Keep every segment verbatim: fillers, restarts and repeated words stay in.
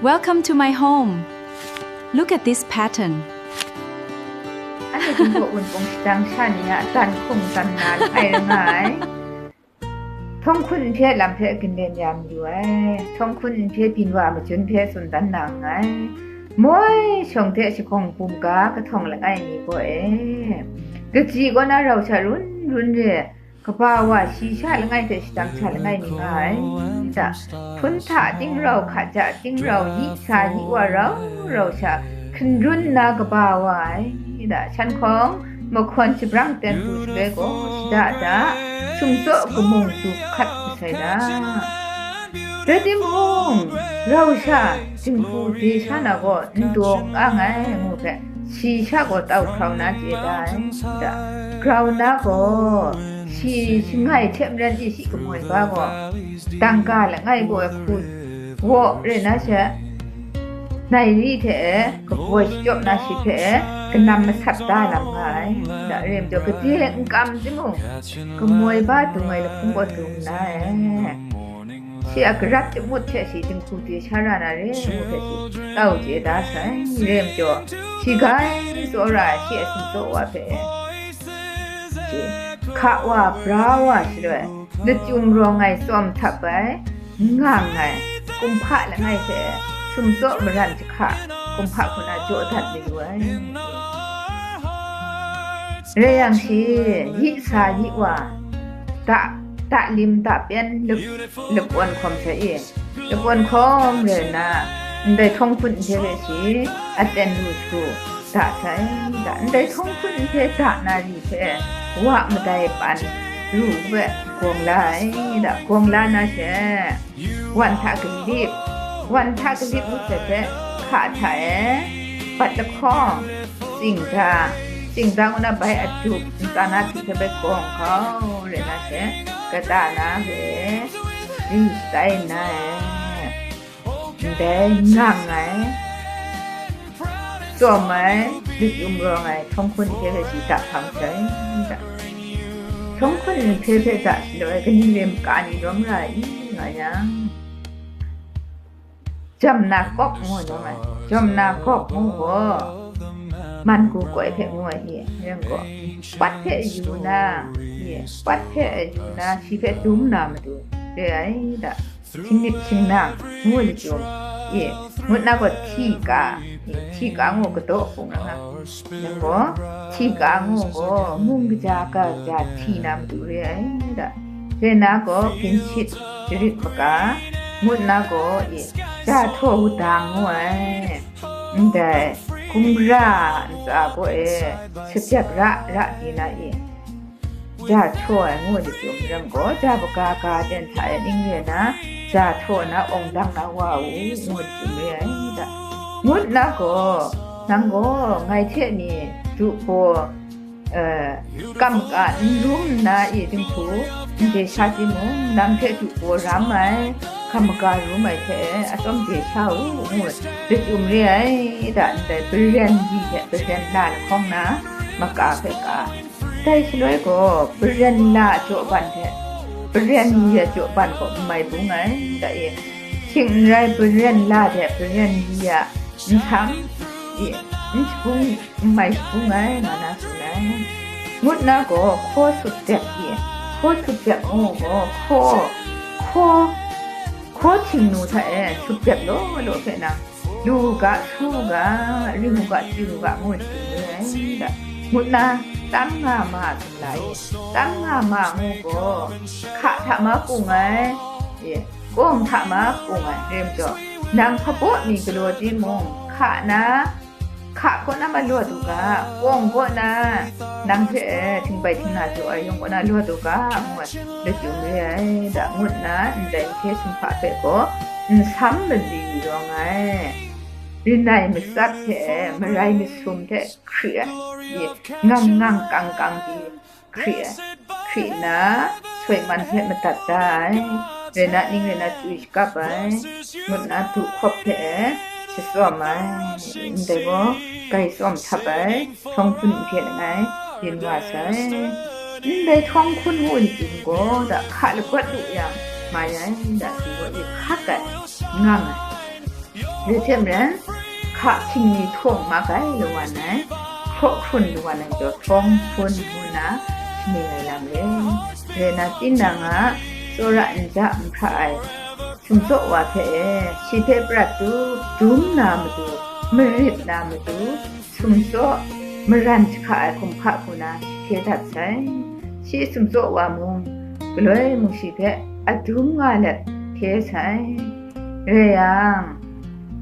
Welcome to my home. Look at this pattern. Anhte Jinghpaw Wunpawng shadang sha ni a dan hkum dan na langai rai nga ai. Htawng hkun nhpe lam hpe ginlen ya mayu ai. Htawng hkun nhpe byin wa majun hpe tsun dan na nngai. Moi shawng hte shahkawng bumga kahtawng langai mi gaw e, kaji kaw na rau sha run run re, kaba wa shi sha langai hte shadang sha langai mi nga ai. Nta, hpun hta ting rau, hka ja ting rau, yi sa yi wa rau rau sha hkun run nna kaba wa ai. Nta, shan hkawng mahkawn shabrang ten pru shaloi gaw, shada da, sumtsaw kamung du hkat masai da. Rai timung, rau sha, jinghku de sha na gaw n daw n ang ai ngu hpe, shi sha gaw tau hkrau na chye da ai. Da, grau na gaw, shi shangai hte maren isi kamoi ba gaw, dangga langai gaw ai hku waw re na she, nai ri hte e, kaboi shachyawp na shi hpe e, kanam masat da lam nga ai. Da, re majaw, gade n kam timung, kamoi ba dung ai lahkung gaw dung nna e. Shi a garat chyamut hte shi jinghku de sha ra na re ngu hpe shi tau chye da sai. Re majaw, shi gai tsawra ai, shi a sumtsaw wa hpe shi hka wa, bra wa shaloi, lachyum rawng ai tsawm htap ai, ngang ai, kumhpa langai hte sumtsaw maran jahka, kumhpa hku na jaw dat mayu ai. Rai yang shi, yi sa yi wa, da, da lim da pyan lap, lap wan hkawm sai i, lap wan hkawm rai nna, ndai htawng hkun nhpe hpe shi aten lu shagu da sai, da, ndai htawng hkun nhpe da na ri hpe wa madai pan ru hpe gawng la ai, da, gawng la na she, wan hta galip, wan hta galip ngut hte hpe hka hta e, bat lahkawng, tsingda, tsingda ngu na bai adup, ntsa na hti hpe bai gawng hkau, re na she, kata na hpe ri shatai nna e, ndai ngang ai, tsawm ai, lachyum rawng ai, htawng hkun nhpe hpe shi da hpang sai, da. Htawng hkun nhpe hpe da shaloi, kaning re maka ni rawng ra ai i, nga yang, jam na kawk ngu ai rawng ai. Jam na kawk ngu gaw, man gu koi hpe ngu ai i, rai gaw, pat hpe yu na, i, pat hpe yu na, shi hpe dum na matu re ai, da. Htingnip htingnang ngu lachyum, i, ngut na gaw hti ka, i, hti ka ngu gadaw hpung ra nga. Nang gaw hti ka ngu gaw, mung kaja, ga kaja hti na matu re ai, da. Re na gaw, ginshit jarit maka, ngut na gaw, i, ja htaw wudang ngu ai. Ndai, gumra ntsa gaw e, sabyak ra ra di na i, ja htaw ai ngu ai lachyum rai gaw, ja baga ga ten hta e ning re na, ja htaw na awng dang na wa u, ngu ai lachyum re ai da. Ngut na gaw, nang gaw ngai hte ni du baw, eh, kam ka n rum nna i dinghku n de sha timung, nang hte du baw ram ai, kam ka rum ai hte atsawm de sha u, ngu ai lachyum re ai da, ndai baren di hte baren la lahkawng na, maka hpe ka. Dai shaloi gaw, baren la a jaw ban hte, baren ni a jaw ban gaw n mai bung ai, da e. Shing n rai, baren la hte baren ni a nsam e, n shabung, n mai shabung ai, nga na tsun ai. Ngut na gaw, hkaw sut dep e, hkaw sut dep ngu gaw, hkaw, hkaw, hkaw htingnu hta e sut dep law law hpe nang, lu u ga, su u ga, ring u ga, chyu u ga, ngu ai htingnu ai, da. Ngut na, tam nga ma tsun la e, tam nga ma ngu gaw, hka hta ma kung ai, e, kawng hta ma kung ai, re majaw, nang hpabaw mi galaw timung, hka na, hka kaw na malaw du ga, kawng kaw na, nang hte e, htingbai htingna jaw ai yawng kaw na law du ga, ngu ai lachyum re ai, da, ngut nna ndai nhpe sumhpa hpe gaw nsam mali rawng ai. Rinai matsat hte marai masum hte hkri ai, ngang ngang kang kang di hkri ai, hkri nna, soi man hpe madat da ai, rai na ning rai na chywi shakap ai, ngut nna du hkawp hpe shatsawm ai, ndai gaw, gai tsawm htap ai, htawng hpun hte langai, byin wa sai. Ndai htawng hpun ngu ai lachyum gaw, da hka lagawt lu yang, mai ai, da, shi gaw i hkat ai, ngang ai. Rai hte maren, hka hkying mi htawng ma gai lawan ai, hkraw hkrun lawan ai majaw, htawng hpun ngu nna shaning ai lam re. Rai na, tinang a tsawra nja nhkra ai sumtsaw wa hpe e, shi hpe prat u, dum na matu, marit na matu, sumtsaw maran jahka ai hkumhkra hku na shi hkye dat sai. Shi sumtsaw wa mung, galoi mung shi hpe adum nga let hkye sai. Rai yang,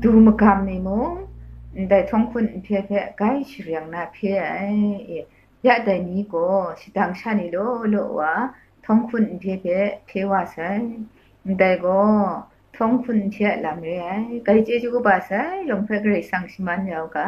du magam ni mung ndai htawng hkun nhpye hpe gai shareng na hpye ai. E, ya dai ni gaw shadang sha ni law law wa htawng hkun nhpye hpe hpye wa sai. Ndai gaw htawng hkun nhpye a lam re ai. Gai chyeju kaba sai, yawng hpe Karai Kasang shaman ya u ga.